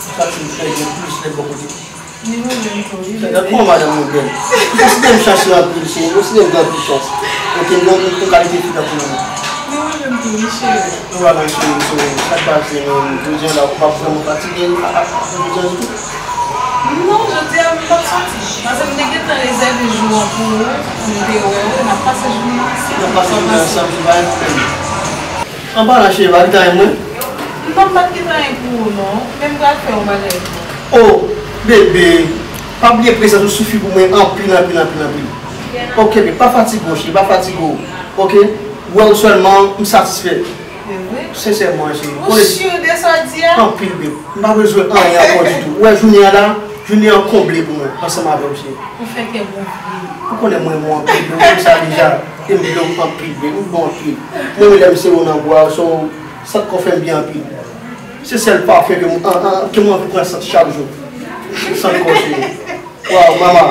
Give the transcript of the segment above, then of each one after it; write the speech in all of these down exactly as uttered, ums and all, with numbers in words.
Sa se fè gen plis nèg bò kote. Li mwen menm tou, wi. Fè gad kòman madanm mwen bèl. Li konsidere m chans anpil, cheri. Li konsidere m gen anpil chans. Ok, m gen yon kalite fi tankou ou. Li mwen menm tou, wi, cheri. Nou wè la, cheri, so, sa k pase menm? Jodi a la, ou p ap vrèman fatige a, a, a, jodi a ditou? Non, jodi a, m p ap soti. Paske m te gentan rezève jou an pou ou, pou m te wè ou, n ap pase jounen ansanm. N ap pase jounen ansanm, se pa yon pwoblèm. Anba la, cheri, pa gentan anyen mwen? Non, m pa t gentan anyen pou ou, non. Men m pral fè yon bagay pou ou. Oh, bebe, pa bliye prezans ou sifi pou mwen anpil, anpil, anpil, anpil. Ok, men pa fatige w, cheri, pa fatige w. Ok? Wè w sèlman, m satisfè. Se vre? Sensèman, cheri. Ou si de sa w di a? Anpil, bebe. M pa bezwen anyen ankò ditou. Ou wè jounen an la, jounen an konble pou mwen, ansanm avè w, cheri. Ou fè kè m gonfle. Ou konnen mwen renmen w anpil, bebe, ou konn sa deja. E m renmen w anpil, bebe, m renmen w anpil. Mwen menm lè m sere w nan bra w, so, sant kò w fè m byen anpil. Se sèl pafen ke m, an, an, ke m anvi pran sant chak jou. Sant kò w, cheri. Waw, mama.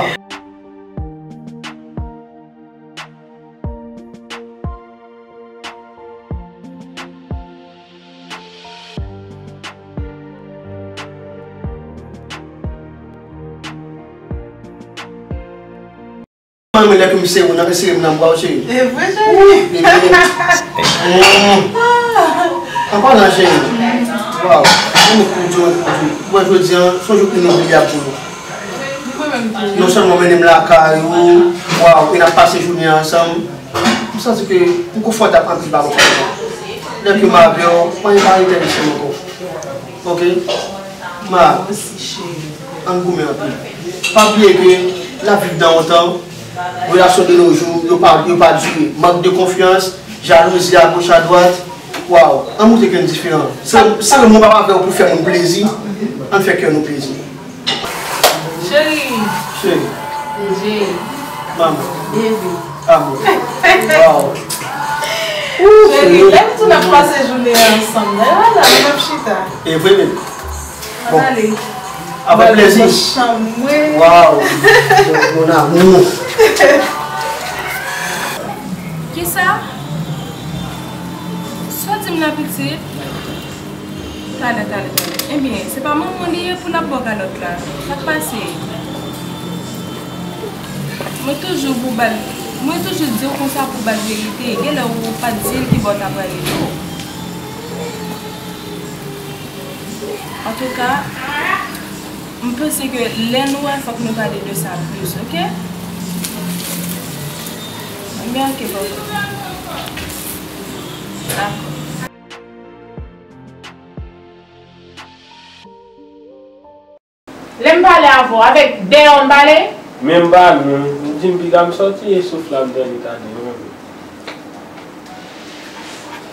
Mwen, lè ke m sere w nan, sere m nan bra w, cheri. E vre, cheri? Wi, bebe. Mm. An palan, cheri. Waw. Mwen kou di w, kou di w. Mwen, jodi a, se yon jou inobliyab pou nou. Mwen menm tou. Non sèlman w mennen m lakay ou, waw, e n ap pase jounen an ansanm. M santi ke m konfòtab anpil pa konfòtab. Lè ke m avè w, anyen pa enterese m ankò. Ok? Ma, ann goumen anpil. Pa bliye ke n ap viv nan yon tan, relasyon de nos jours, yo pa, yo pa dire. Mank de konfyans, jalouzi agoch adwat. Waw, ann montre ke n diferan. Se, se moun p ap avè w pou fè moun plezi, ann fè kè nou plezi. Cheri. Cheri. Jay. Mama. Baby. Amou. Waw. Cheri, lè m di w n ap pase jounen an ansanm, dayè la, nou p ap chita. E vre menm. Bon. Ann ale. Avèk plezi. Chanm mwen. Waw. Mon amour. Kisa? Sa w di m la, pitit? Talè, talè, talè. Ebyen, se pa manman w li ye pou l ap ba w kalòt la. Sa k pase? Mwen toujou pou ba l, mwen toujou di w konsa pou ba l verite. Genlè ou pa t di l ki bò w ta prale tou. Antouka, m panse ke lè nou wè, fòk nou pale de sa plis, oke? Ebyen, oke, bò. Dakò. Lè m pale avè w, avèk dèyè w m pale? Men m pa nou, m di m piga m sòti e souf la m tande tande non.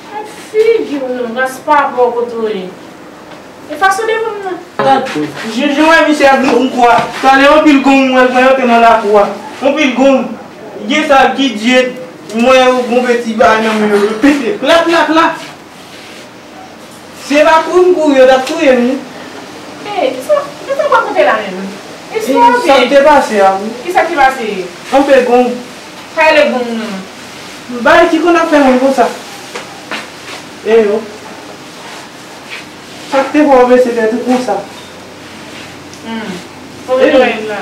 Gad figi w non, ras pa pa w kote w ye. E fason devan m nan. Gad, jan, jan w wè misye ap jwe m kwa, talè anpil gong m wè l pran yo te nan lakou a. Anpil gong, gen sa ki dye, m wè yo gon peti bagay nan men yo, yo pete, kla, kla, kla. Si e pa kouri m kouri, yo t ap touye m, wi. Ey, kisa, kisa w rakonte la menm? Istwa oubyen? Sa k te pase a, wi. Kisa ki pase? Anpil gong. Pale gong nan. Bagay ki konn ap fè moun konsa. Eyo. Sa k te fè w bese tèt ou konsa? Hmm. Kote yo ye la?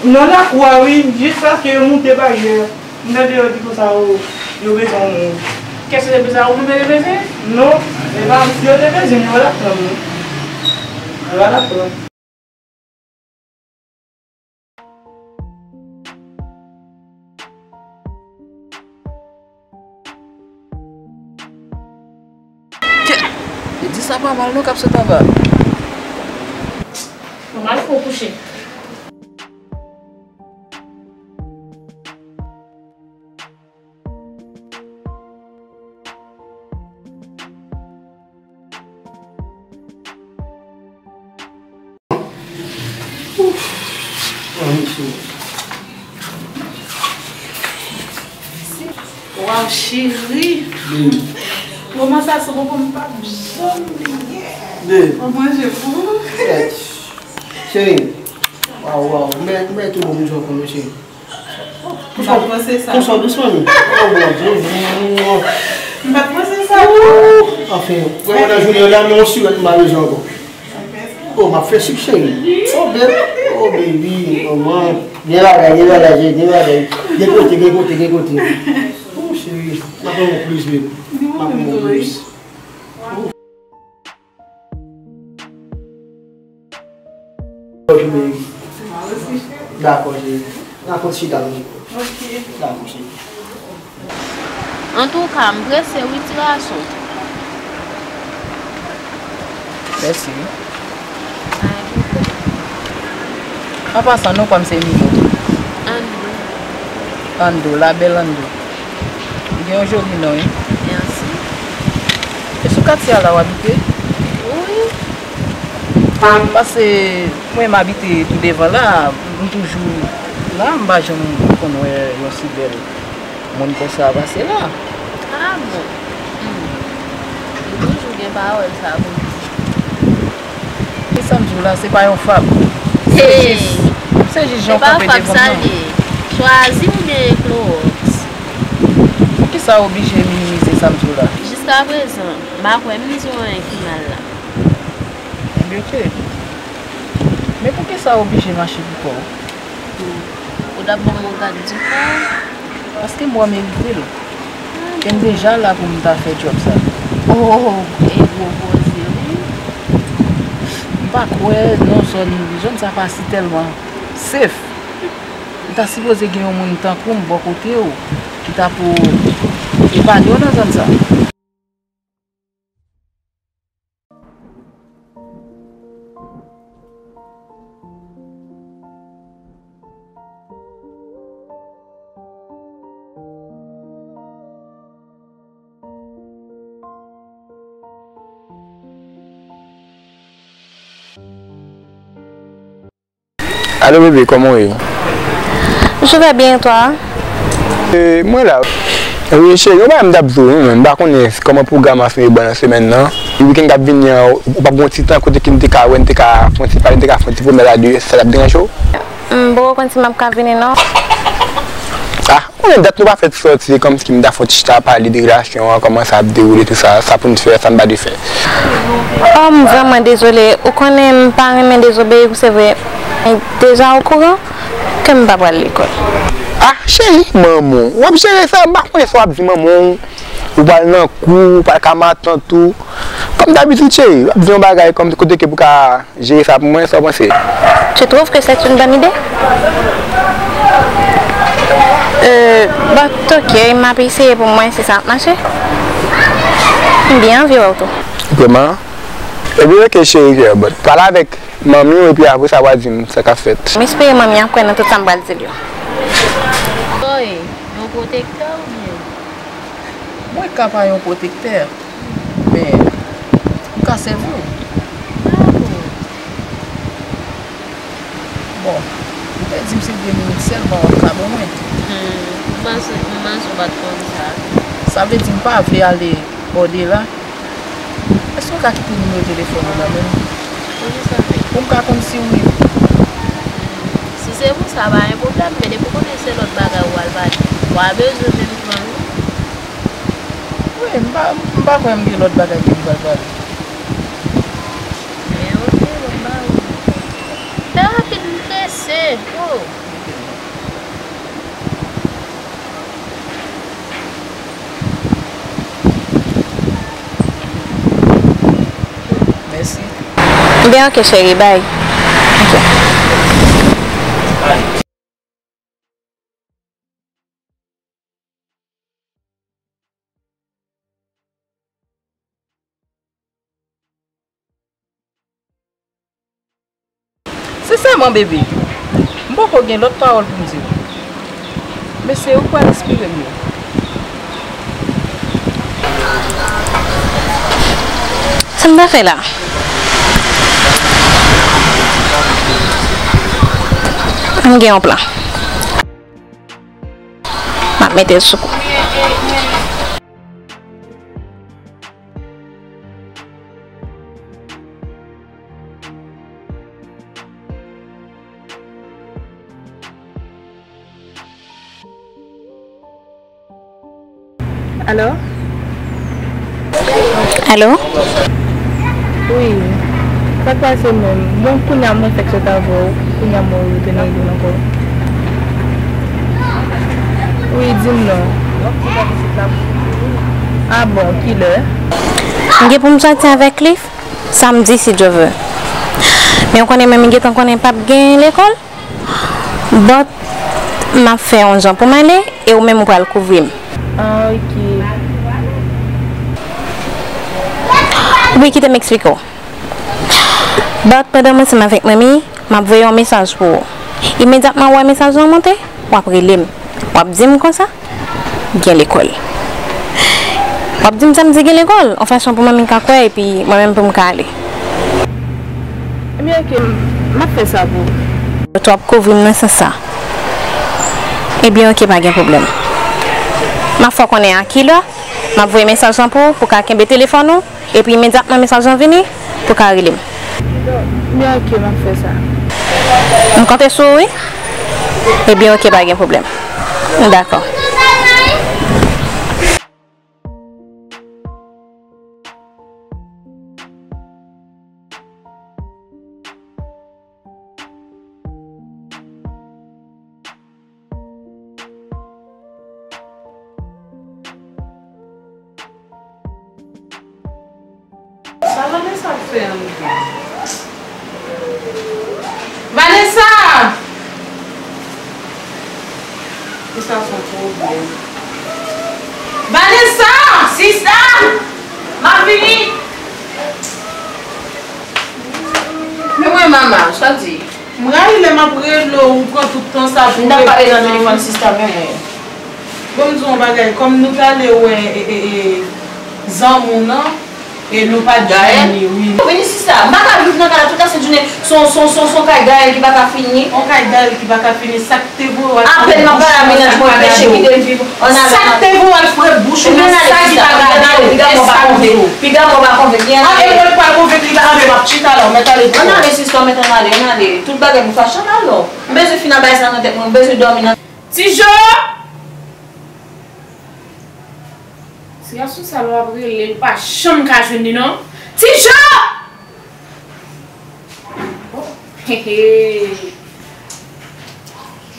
Nan lakou a wi, jis paske yo moute baryè. M tande yo di konsa yo, yo bezwen yon moun. Kèske se bezwen ou menm yo te bezwen? Non, e pa m si yo te bezwen m, yo pa t ap pran m non. Yo pa t ap pran m. Kè! Li di sa pa mal non k ap sot anba. Bon, m al fè w kouche. Waw, cheri. Moman sa se moman m p ap janm bliye. Mwen manje pou ou. Cheri. Waw, waw. Mwen, mwen tou bon, m jwenn konnen, cheri. Konsa, konsa w dous, manmi. Oh, Bondye. M pa t panse sa. Anfen, wè, nan jounen an la, men yon sirèt m pa bezwen ankò. Oh, m ap fè sik, cheri. Oh, bèl. Oh, baby, manman. Gen bagay, gen bagay, gen bagay. Gen kote, gen kote, gen kote. Oh, cheri, m ap pran yon plis, baby. M ap pran yon plis. Oh. Ok, baby. Dakò, cheri. Dakò, chita, baby. Dakò, cheri. Antouka, m prese wi, ti gason. Mèsi wi. An pasan, non pa m se Milo. Ando. Ando, la belle Ando. Ou gen yon joli non wi. Mèsi. E sou katye a la w abite? Wi. Paske mwen m abite tou devan la, m toujou la, m pa janm konn wè yon si bèl moun konsa pase la. Ah bon? Hmm. Li toujou gen pawòl sa pou l di. E sa m di w la, se pa yon fab. Se jis, se jis jan w kanpe devan m nan. Se pa fab sa l ye. Chwazi oubyen klowòks? Poukisa w oblije minimize sa m di w la? Jiskaprezan, m pa kwè m di w anyen ki mal la. Ebyen, ok. Men poukisa w oblije mache pou kò w? Hmm. Ou t ap ban m yon gad di kò? Paske m wè w merite l. E m deja la pou m ta fè djòb sa. Oh, e gwo koze wi. M pa kwè nan zòn, zòn sa pa si tèlman safe. Ou ta sipoze gen yon moun tankou m bò kote w ki ta pou epanye w nan zòn sa. Alo bebe, kòman w ye? Je vais bien, et toi? E, mwen la. Wi, cheri, yon bagay m t ap di w, wi, men m pa konnen kòman pwogramasyon yo ban nan semèn nan. Wikenn k ap vini an, ou p ap gen yon ti tan kote ke n te ka wè, n te ka fè yon ti pale, n te ka fè yon ti pwomèd a de, sa t ap deranje w? M poko konn si m ap ka vini, non. Ah, ou konnen dat nou pa fèt sòti, se kòmsi m ta fè yon ti chita pale de relasyon an, kòman sa ap dewoule, tou sa, sa pou n fè, sa n pa dwe fè. Oh, m vrèman dezole. Ou konnen m pa renmen dezobeyi w, se vre. Deja okouran ke m pa pral lekòl. Ah, cheri, manman w, w ap jere sa, m pa konnen sa w ap di manman w. Ou pral nan kou, ou pral ka matant ou. Kòm dabitid, cheri, w ap di yon bagay kòm kote ke pou ka jere sa pou mwen, sa w panse? Tu trouves que c'est une bonne idée? Euh, bon, ok, m ap eseye pou mwen si sa ap mache. M byen anvi wè w tou. Vrèman? Ebyen, ok, cheri, ok, bon. Pale avèk manmi w, epi apre sa, w a di m sa k ap fèt. M espere manmi ap kwè nan tout sa m pral di l yo. Oy, yon pwotektè oubyen? Mwen ka pa yon pwotektè, men m ka sèvi w. Ah bon? Bon, ou te di m se de minit sèlman w ap ka ban mwen. Hmm, m panse, m panse w pa t konn sa. Sa vle di m pa vle ale odela? Èske w ka kite nimewo telefòn ou la menm? Poukisa? Pou m ka konn si wi. Si se pou sa, pa gen pwoblèm, men depi w konnen se lòt bagay ou pral pale, w a bezwen menm pran wi. Wi, m pa, m pa kwè m gen lòt bagay ke m pral pale. Men oke, bon, m ba ou. Fè rapid, m prese. Oh. Mèsi. Ebyen, oke, cheri, bay. Oke. Sensèman, bebe, m poko gen lòt pawòl pou m di w. Men se ou k pral enspire m yo. Sa m ta fè la? M gen yon plan. M ap mete l sou kou. Alo? Alo? Wi. Sa k pase menm? Bon, kounye a mwen fèk sot avè w, kounye a mwen retounen li ankò. Wi, di m non. A bon, kilè? M gen pou m sòti avèk li samdi, si Dye vle. Men w konnen, men m gentan konnen p ap gen lekòl. But, m ap fè yon jan pou m ale, e ou menm ou pral kouvri m. Ah, ok. Wi, kite m eksplike w. But, pandan m ansanm avèk manmi, m ap voye yon mesaj pou ou. Imedyatman w wè mesaj lan monte, w ap rele m. W ap di m konsa, gen lekòl. W ap di m samdi gen lekòl, yon fason pou manmi ka kwè, epi mwen menm pou m ka ale. Ebyen, ok, m ap fè sa pou ou. Ou ap kouvri m nan sans sa. Ebyen, ok, pa gen pwoblèm. M ap fè w konnen a kilè, m ap voye mesaj lan pou ou, pou w ka kenbe telefòn ou, epi imedyatman mesaj lan vini, pou w ka rele m. Ebyen, ok, m ap fè sa. M konte sou ou, wi. Ebyen, ok, pa gen pwoblèm. Dakò. Sa Vanessa ap fè an menm? Vanessa! Sa se yon pwoblèm. Vanessa! Sista! M ap vini! Men mwen, manman, sa w di? M rayi lè m ap rele w, ou pran tout tan sa pou w reponn. M t ap pale nan telefòn, sista, men mwen. Bon, m di w yon bagay, kòm nou t ale wè, e, e, e, zanmi w nan, e nou pa t vini, wi. Vini, sista, m pa ka viv nan kay la tout la sent jounen, se yon, se yon, se yon, se yon kay Gaël ki pa ka fini. Yon kay Gaël ki pa ka fini, sa k te voye w al fre bouch ou nan sa k pa gade w? Sa k te voye w al fre bouch ou nan sa ki pa gade w, e sa k di w. Piga mò pa konvenk li, ann ale. Ah, e mwen k pral konvenk li, ann ale, m ap chita la, w mèt ale. Ann ale, sista, w mèt ann ale, ann ale. Tout bagay nou fache, ann ale. M bezwen fin a bagay sa nan tèt mwen, m bezwen dòmi nan. Ti Jo! Ti gason sa lè w ap rele l, pa janm ka jwenn li non. Ti Jo! Oh, he, he.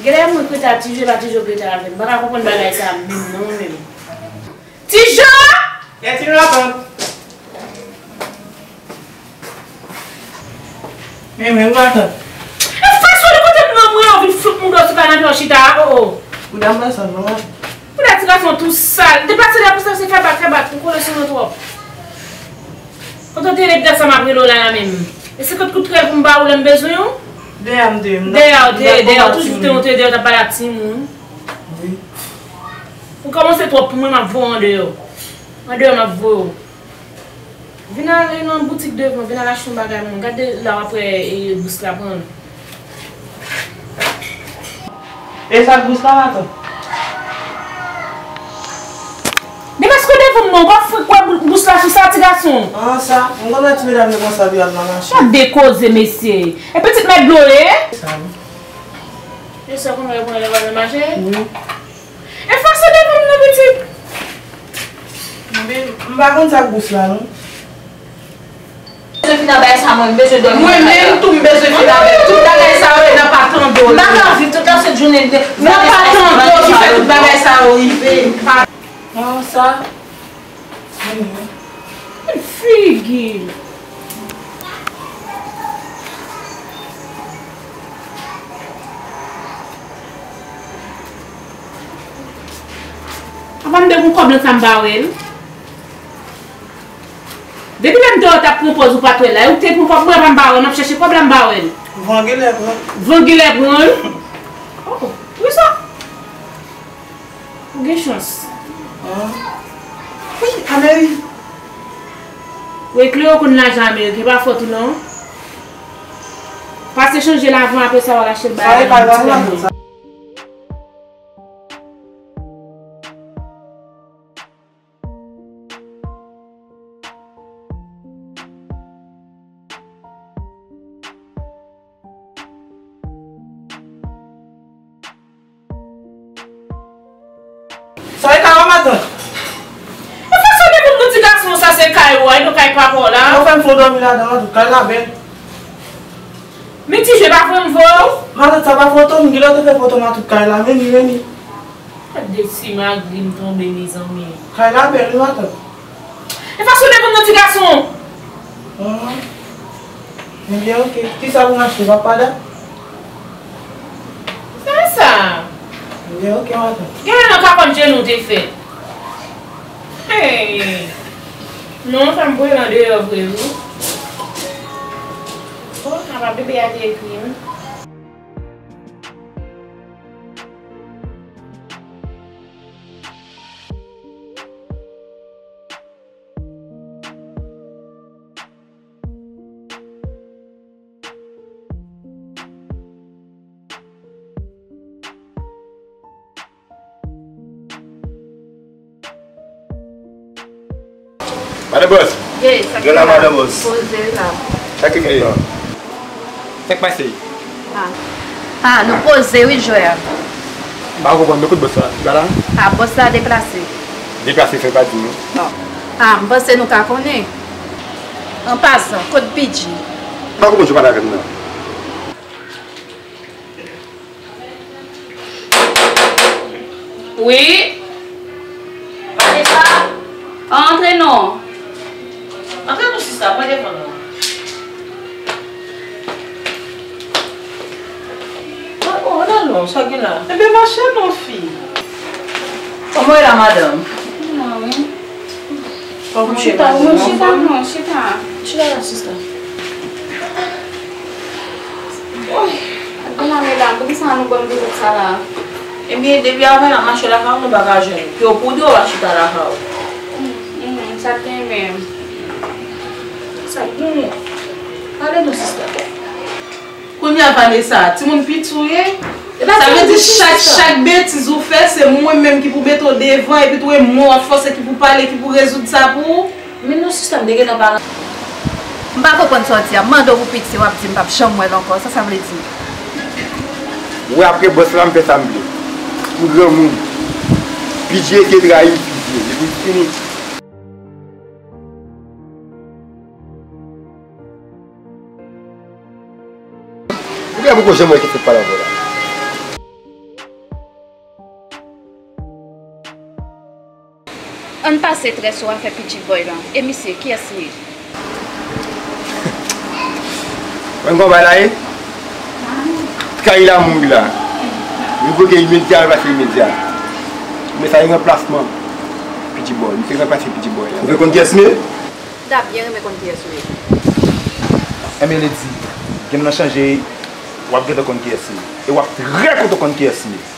Genlè mwen k rete a Ti Jo, epa Ti Jo k rete avè m. M pa ka konprann bagay sa a menm non, mwen menm. Ti Jo! Kèt, ti matant. Men, men, matant. E fason li kote m nan mwen, ou vin fout mouda w sou kanapè w chita a, oh, oh. Bouda m pa sal non, matant. Bouda ti gason tou sal. Deplase la pou sa, se fè bak, fè bak, ou kole sou mwen twòp. Kote w te ye depi sa m ap rele w la, la menm? E senkant kout krèy pou m ba ou lè m bezwen w? Dèyè m te ye, m t ap, dèyè w te ye, dèyè w toujou te, w te dèyè w t ap pale ak timoun. Wi. Ou kòmanse twòp pou mwen, m ap voye w andeyò. Andeyò m ap voye w. Vin ale nan boutik devan, vin al achte yon bagay mwen. Gade la w ap wè, e, bous la pran l. E sa k bous la, matant? Depaske w devan m non, w ap fouye kwè bous la sou sa, ti gason. Ah, sa, m konn wè ti medam yo konsa, epi y ap nan mache. Gade koze, mesye. E pitit mèt dlo ye? Sa, wi. E sa konn wè pran lè w al nan mache? Wi. E fòse devan m non, pitit. Men, m pa konn sa k bous la, non. Bezwen fin a bagay sa, mwen, m bezwen dòmi. Mwen menm tou, m bezwen fin avèk tout bagay sa yo, e nan pa tande w. M pa ka viv tout la sent jounen. Nan pa tande w ki fè tout bagay sa yo rive. Ah, sa. Gad figi. Apa m te gon kòb nan sa m pa wè l? Depi lè m te wè w t ap pran pòz ou pa t wè l la, e ou te pran kòb mwen, apa m pa wè l, m ap chèche kòb la m pa wè l. Van genlè pran l. Van genlè pran l? Oh, wi sa. Ou gen chans. Ah. Wi, Amerik. Wi, Cleo konn lajan Amerik, e pa fòt ou non. Pase chanje l avan, apre sa w al achte l bay Amerik. Sa e kay ou, matant? E fason de moun nou ti gason sa se kay ou a, e nou kay papa w la. Ou fè m fon dòmi ladan, matant, kay la bèl. Men ti je pa vre m voye w. Matant, sa pa foto m, kilè w te fè foto m a tout kay la, men li, men li. Gad de ti magri m tonbe, mezanmi. Kay la bèl, wi, matant. E fason w defann nan ti gason. Ah. Ebyen, oke. Kisa pou m achte, papada? Sa sa? Ebyen, oke, matant. Genlè nan kapòt jenou w te fè. Hey! Non, sa m voye l andeyò vre, wi. Oh, apa bebe a te ekri m. Madan Bòs. Ye, sa ki la, la? Madan Bòs. Poze la. Sa ki fèt la? Sa k pase? Ah. Ah, nou poze wi jwè a. M pa konprann, men kot bòs la? Li pa la? Ah, bòs la deplase. Deplase, fè l pa di nou. Bon. Ah, m panse nou ka konnen. An pasan, kot P J? M pa konprann, jwè pa la avè m nan. Wi. Vanessa. Antre non. Antre non, sista, mwen devan non. Oh, oh, nan non, sa gen la? Enben, mache non, fi. Kòman w ye la, madanm? Mwen, wi. Kòman w ye, chita, madanm? Mwen chita, non, chita. Chita la, sista. Woy. Ak granmè la, poukisa nou ban m vizit sa la? Ebyen, depi avè n ap mache lakay ou, nou pa ka jwenn. Ke w pou de w pa chita lakay ou. Hmm, hmm, sa k gen menm? Sa k gen? Pale non, sista. Kounye a, Vanessa, timoun piti w ye? Sa vle di chak, chak betiz ou fè, se mwen menm ki pou mete w devan, epi tou e mwen w ap fòse ki pou pale, ki pou rezoud sa pou ou? Men non, sista, m te gentan pale. M pa konprann sa w di a. M mande w pou piti, w ap di m p ap janm wè l ankò. Sa sa vle di? Ou wè, apre bòs la, m fè sa m vle. M granmoun. P J te trayi m, P J. Epi fini. Ou gen pou ko janm wè ki fout pale avè w la. Ann pase trè sou afè P J Boy lan. E misye, kiyès li ye? Mwen gon bay la ye? Kay la mouri la. Li bloke imedya, li pase imedya. Men sa e ranplasman P J Boy. Li te ranplase P J Boy la. Ou vle konn kiyès li ye? M ta byen renmen konn kiyès ou ye. Enben, Lady, game nan chanje, w ap gentan konn kiyès li ye. E w ap trè kontan konn kiyès li ye.